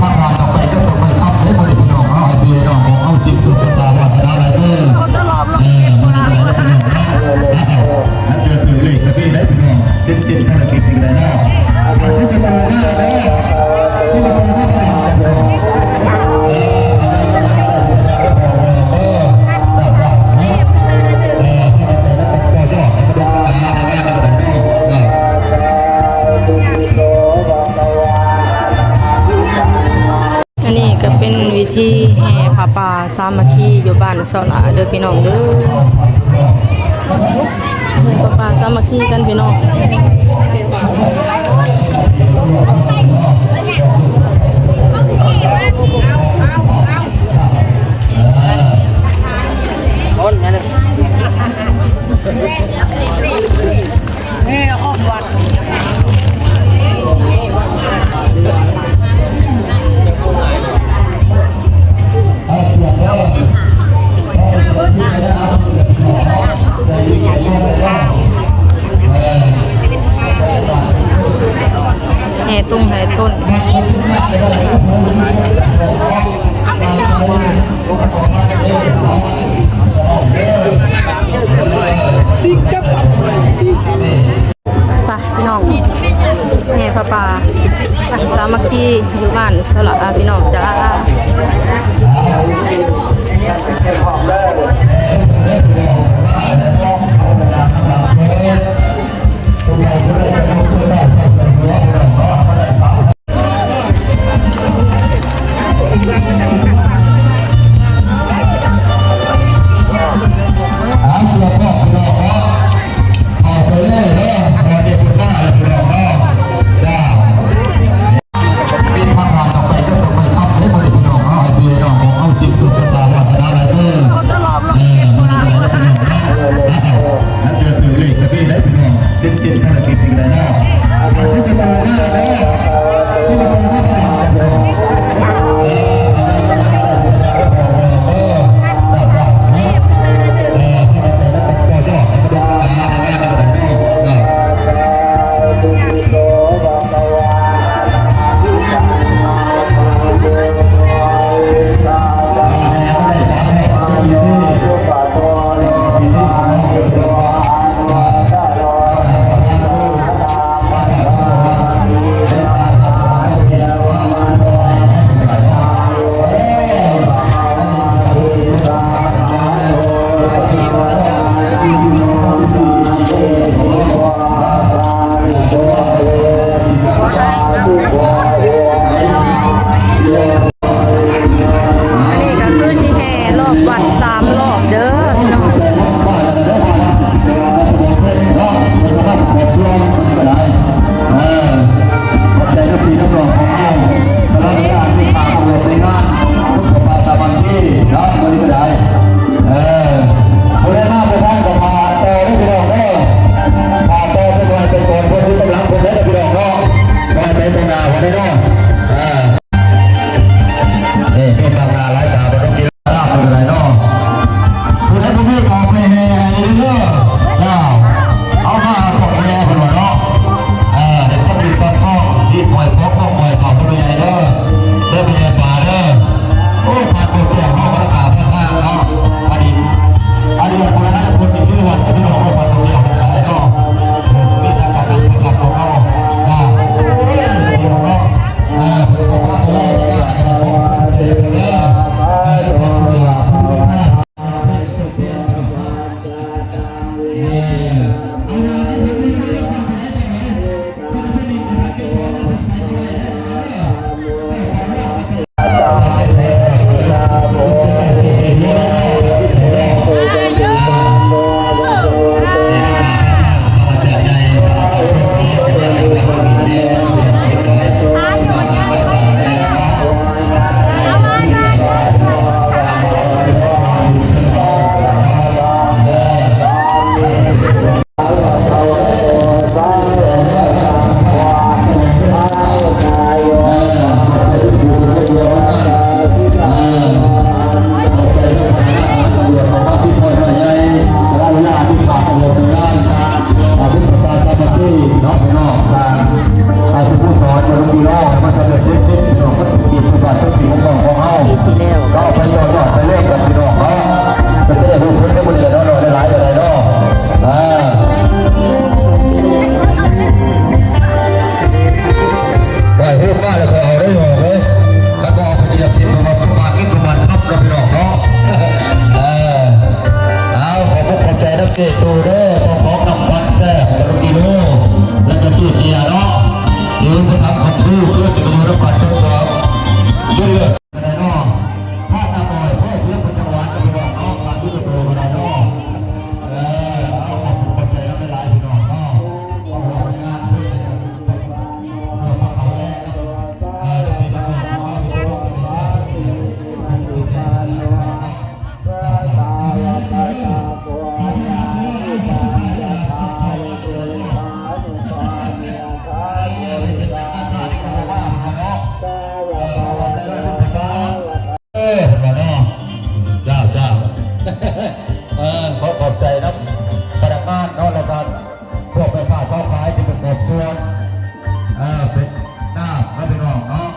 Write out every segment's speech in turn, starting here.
ຜ່ານໆອອກໄປກໍຕ້ອງໄປທຳໃຫ້ບໍ່ໄດ້ພີ່ນ້ອງເນາະ ໃຫ້ພີ່ໃຫ້ນ້ອງຂອງເຮົາ ສິ່ງໂຊກຊະຕາວາສະນາຫຼາຍເດີ ເອີ ມື້ນີ້ກໍໄດ້ພີ່ນ້ອງເນາະ ເອີ ແລ້ວເທື່ອຖືກເລກກໍມີໄດ້ພີ່ນ້ອງ ເປັນເຊັ່ນພາລະກິດນີ້ກໍໄດ້ເນາະ ອາ ຊິໄປເບິ່ງມາເດີ ຊິໄປເບິ່ງມາຕະຫຼາດເດີ ເອີ ເອີ ເອີ ອັນນີ້ກໍເປັນວິທີແຫ່ຜ້າປ່າສາມັກຄີຢູ່ບ້ານເຊົາຫຼ້າເດີພີ່ນ້ອງເດີ ແຫ່ຜ້າປ່າສາມັກຄີກັນພີ່ນ້ອງ. ແຫ່ຕົງແຫ່ຕົ້ນ ໄປພີ່ນ້ອງ ແຫ່ຜ້າປ່າ ສາມັກຄີຢູ່ບ້ານເຊົາຫຼ້າພີ່ນ້ອງຈ້າ. ເອົາ ຕົວພວກພີ່ນ້ອງເນາະ ເຂົ້າໄປເລີຍເດີ ຕອນນີ້ເພິ່ນມາແລ້ວພີ່ນ້ອງເນາະ ຈ້າ ມີຄຳຖາມຕໍ່ໄປກໍຕ້ອງໄປທຳໃຫ້ບໍ່ໄດ້ພີ່ນ້ອງເນາະ ໃຫ້ພີ່ໃຫ້ນ້ອງຂອງເຮົາ ສິ່ງໂຊກຊະຕາວາສະນາຫຼາຍເດີ ເອີ ມື້ນີ້ກໍໄດ້ພີ່ນ້ອງເນາະ ເອີ ແລ້ວເທື່ອຖືກເລກກໍມີໄດ້ພີ່ນ້ອງ ເປັນເຊັ່ນພາລະກິດນີ້ກໍໄດ້ເນາະ. ມາແລ້ວກໍເອົາໄດ້ອອກເລີຍ ຄັນບໍ່ເອົາໄປຢາກກິນປະມານ ປະມານເງິນປະມານຄຳເນາະ ພີ່ນ້ອງເນາະ. ເອີ ເອົາ ຂອບອົກຂອບໃຈນຳເຈ້ຕູ້ເດີ ເຈົ້າຂອງນ້ຳປັ່ນແຊບ ຕະລຸກອີໂລ ແລ້ວກໍຈູເຈຍເນາະ ເດີໄປທຳຄຳຊູ ເພື່ອຈະໄປຢູ່ນຳກັນທັງສອງ ຢູ່ເລີດ ໄດ້ເນາະ ພາດຕາບອດ ພາດເສຍເພິ່ນຈັງຫວັດ ພີ່ນ້ອງເນາະ ພາດຢູ່ໂຕກໍໄດ້ເນາະ. ເອີ ເອົາ ຂອບຄຸນຂອບໃຈນຳຫຼາຍໆ ພີ່ນ້ອງເນາະ ເພາະວ່າງານເພິ່ນ ເພື່ອພາເຂົາແລະ ເອີ ເປັນພີ່ນ້ອງເນາະ ເປັນພີ່ນ້ອງເນາະ. ເອີ ເພິ່ນວ່າເນາະ ເຈົ້າ ເຈົ້າ ເອີ ຂໍຂອບໃຈນຳພະນັກງານເນາະ ແລ້ວກໍພວກແມ່ຄ້າຊາວຂາຍທີ່ປະກອບສ່ວນ ເອີ ເປັນນ້ຳເນາະ ພີ່ນ້ອງເນາະ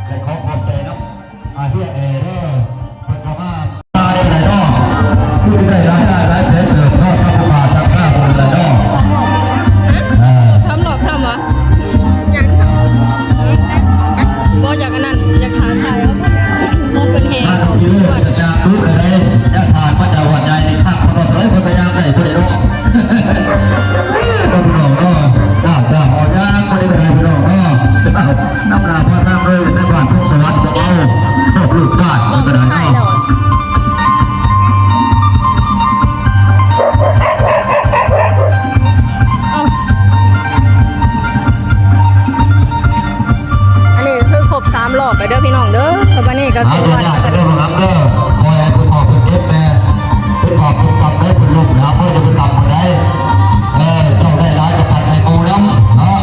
ແລະ ຂໍຂອບໃຈນຳ ອາ ເຮືອນແອເດີ ເພິ່ນກໍມາ ມາໄດ້ຫຼາຍເນາະ ຄືຊິໄດ້ຫຼາຍລ້ານຫຼາຍແສນເຕີບເນາະ ຊາວຜູ້ບ່າວຊາວຊາວເພິ່ນລະເນາະ. ເອີ ທຳຫຼອກທຳຫວາ? ຍັງທຳ ບໍ່ຢາກອັນນັ້ນ ຢາກຫາຖ່າຍເອົາ ບໍ່ເປັນແຮງ ມາຕ້ອງກິນເລີຍ ຢາກດູໄດ້ ຢາກຖ່າຍພະເຈົ້າວັດໃຫຍ່ນີ້ຄັກ ເພິ່ນວ່າເທົ່າໃດເພິ່ນກໍຍ່າງໄດ້ ບໍ່ໄດ້ເນາະ. ເອີ ພີ່ນ້ອງເນາະ ເຈົ້າ ເຈົ້າ ເອົາຍ່າງບໍ່ໄດ້ ພີ່ນ້ອງເນາະ ເຈົ້າ ນຳໜ້າພານາງເລີຍ ໃນບ້ານພົງສະຫວັນຂອງເຮົາ ຄອບລູກບ້ານເພິ່ນກໍໄດ້ເນາະ. ອັນນີ້ຄືຄົບສາມລອບແລ້ວເດີພີ່ນ້ອງເດີ ບາດນີ້ກໍຄືວ່າ ເອົາ ເດີ ເດີ ຂໍໃຫ້ຜູ້ເຖົ້າເພິ່ນເຈັບແດ່ ເພິ່ນບາບເພິ່ນກຳໄດ້ ເພິ່ນລົ້ມແລ້ວ ເພິ່ນຈະໄປກຳບໍ່ໄດ້. ເອີ ເຈົ້າໄດ້ຫຼາຍກໍປັນໃຫ້ໝູ່ນຳເນາະ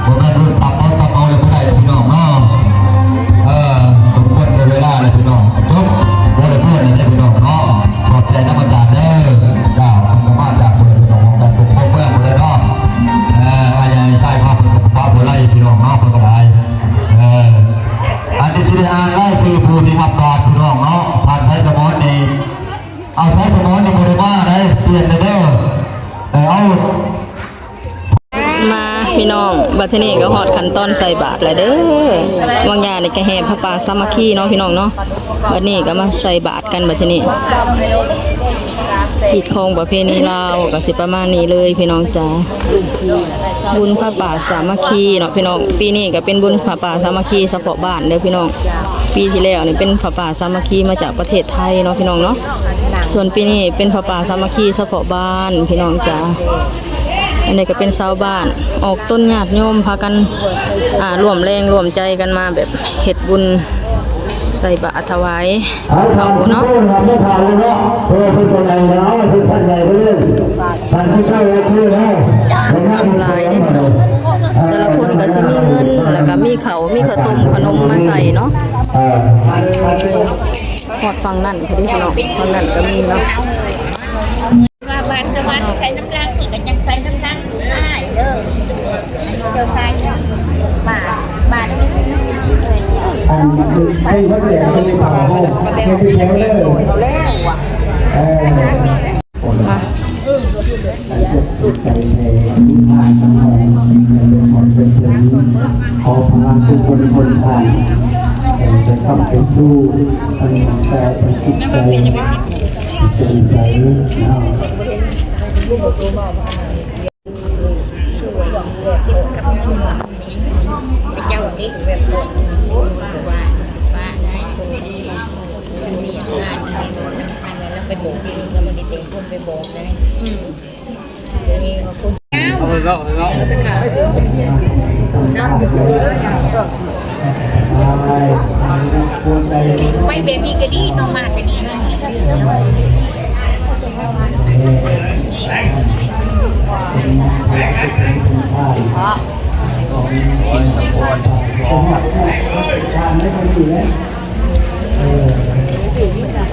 ບໍ່ແມ່ນເພິ່ນກຳເອົາ ກຳເອົາແລ້ວບໍ່ໄດ້ເດີພີ່ນ້ອງເນາະ. ເອີ ສົມຄວນແກ່ເວລາແລ້ວພີ່ນ້ອງ ຈົບ ບໍ່ໄດ້ເພື່ອນແລ້ວເດີພີ່ນ້ອງເນາະ. ຂອບໃຈນຳອາຈານເດີ ເຈົ້າ ເພິ່ນກໍມາຈາກພຸ້ນພີ່ນ້ອງ ຂອງກັນປົກຄອງເມືອງພຸ້ນແຫຼະເນາະ. ເອີ ອາຍາໃຊ້ຂອງເພິ່ນກໍບໍ່ໄດ້ພີ່ນ້ອງເນາະ ເພິ່ນກໍໄດ້ ເອີ ອັນນີ້ຊິໄດ້ອ່ານລາຍຊື່ຜູ້ທີ່ຮັບບາດພີ່ນ້ອງເນາະ ທ່ານໄຊສະໝອນນີ້ ເອົາ ໄຊສະໝອນນີ້ບໍ່ໄດ້ມາໃດ ປ່ຽນແດ່ເດີ ເອີ ເອົາ ມາພີ່ນ້ອງ ບັດທີນີ້ກໍຮອດຂັ້ນຕອນໃສ່ບາດແລ້ວເດີ ບາງຢ່າງນີ້ກໍແຫ່ຜ້າປ່າສາມັກຄີເນາະພີ່ນ້ອງເນາະ ບັດນີ້ກໍມາໃສ່ບາດກັນ ບັດທີນີ້ ຮີດຄອງປະເພນີລາວກໍຊິປະມານນີ້ເລີຍພີ່ນ້ອງຈ໋າ. ບຸນຜ້າປ່າສາມັກຄີເນາະພີ່ນ້ອງ ປີນີ້ກໍເປັນບຸນຜ້າປ່າສາມັກຄີສະເພາະບ້ານເດີພີ່ນ້ອງ ປີທີ່ແລ້ວນີ້ເປັນຜ້າປ່າສາມັກຄີມາຈາກປະເທດໄທເນາະພີ່ນ້ອງເນາະ ສ່ວນປີນີ້ເປັນຜ້າປ່າສາມັກຄີສະເພາະບ້ານພີ່ນ້ອງຈ໋າ. ອັນນີ້ກໍເປັນຊາວບ້ານອອກຕົນຍາດໂຍມພາກັນ ອ່າ ຮ່ວມແຮງຮ່ວມໃຈກັນມາແບບເຮັດບຸນໃສ່ບາດຖວາຍເຂົ້າເນາະ. ຄົນຫຼາຍເດ້ພີ່ນ້ອງ ແຕ່ລະຄົນກໍຊິມີເງິນ ແລ້ວກໍມີເຂົ້າ ມີເຂົ້າຕົ້ມຂະໜົມມາໃສ່ເນາະ. ຮອດຝັ່ງນັ້ນພຸ້ນເດ້ພີ່ນ້ອງ ຝັ່ງນັ້ນກໍມີເນາະ. ວ່າບາດຕະວັນໃສ່ນ້ຳລັງ ກໍຍັງໃສ່ນ້ຳລັງອ້າຍເດີ ອັນນີ້ເຈົ້າຊາຍບາດ ບາດ ອັນໃຫ້ເພິ່ນແຫຼະ ເພິ່ນເຝົ້າເຮົາ ເຮັດແຖວເດີ ເອີ ມາ ໃສ່ແຜ່ອະທິຖານນຳເຮົາ ໃຫ້ເປັນຂອງເປັນເພິ່ນ ຂໍພະລາທຸກຄົນຄົນທ່ານ ໃຫ້ໄດ້ຄຳເປັນສູ່ ທັງກາຍທັງຈິດໃຈ. ໄປແບບນີ້ກໍດີເນາະ ມາກໍດີ.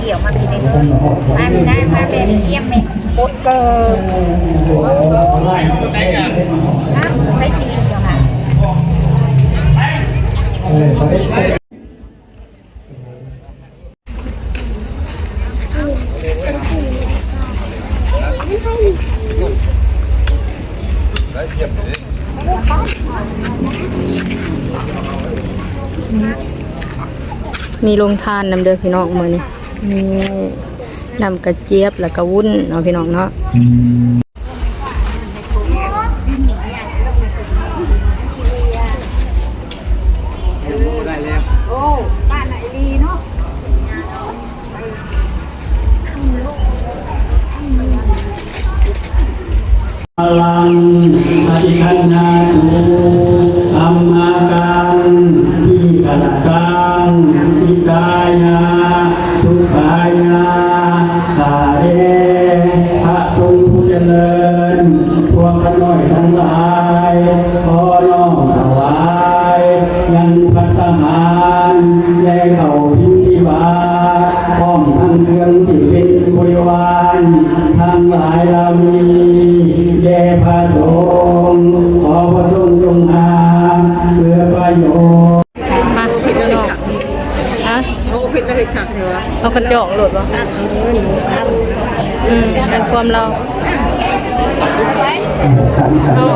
ກ່ຽວມາພີ້ເດ້ ມາພີ້ນະ ມາແບບຮຽບແມ່ ໝົດເກີນ ໄດ້ຕີນດຽວຫາ. ໄດ້ພຽບເລີຍ. ມີໂຮງທານນຳເດີພີ່ນ້ອງມື້ນີ້ ມີນ້ຳກະຈຽບ ແລ້ວກະວຸ້ນເນາະພີ່ນ້ອງເນາະ. ໂອ້ ບ້ານນາອີ່ຫຼີເນາະ. ພະລັງ ອະທິຄັນນາຕຸ ກຳມະການ ທີ່ການກາງ ທີ່ກາຍາ ທຸກາຍາ ຂ້າແດ່ພະສົງຜູ້ຈະເລີນ ພວກຂ້ານ້ອຍທັງຫຼາຍ ຂໍນ້ອມຖວາຍ ຍັງພັດຕາຫານ ແດ່ເຂົ້າພິທີບາດ ພ້ອມທັງເຄື່ອງທີ່ເປັນບໍລິວານທັງຫຼາຍເຫຼົ່ານີ້ ແດ່ພະສົງ ຂໍພະສົງຈົ່ງຮັບເພື່ອປະໂຫຍດ. ມາ ໂອ້ ຜິດແລ້ວເນາະ ຮະ ໂອ້ ຜິດແລ້ວ ເຮັດຄັກແທ້ວະ ເອົາກະຈອກໂລດບໍ່? ເງິນ ອືມ ແມ່ນຄວາມລາວ. ໂອ້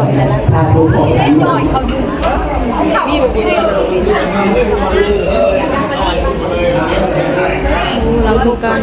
ຫຼັງໂຄງການ.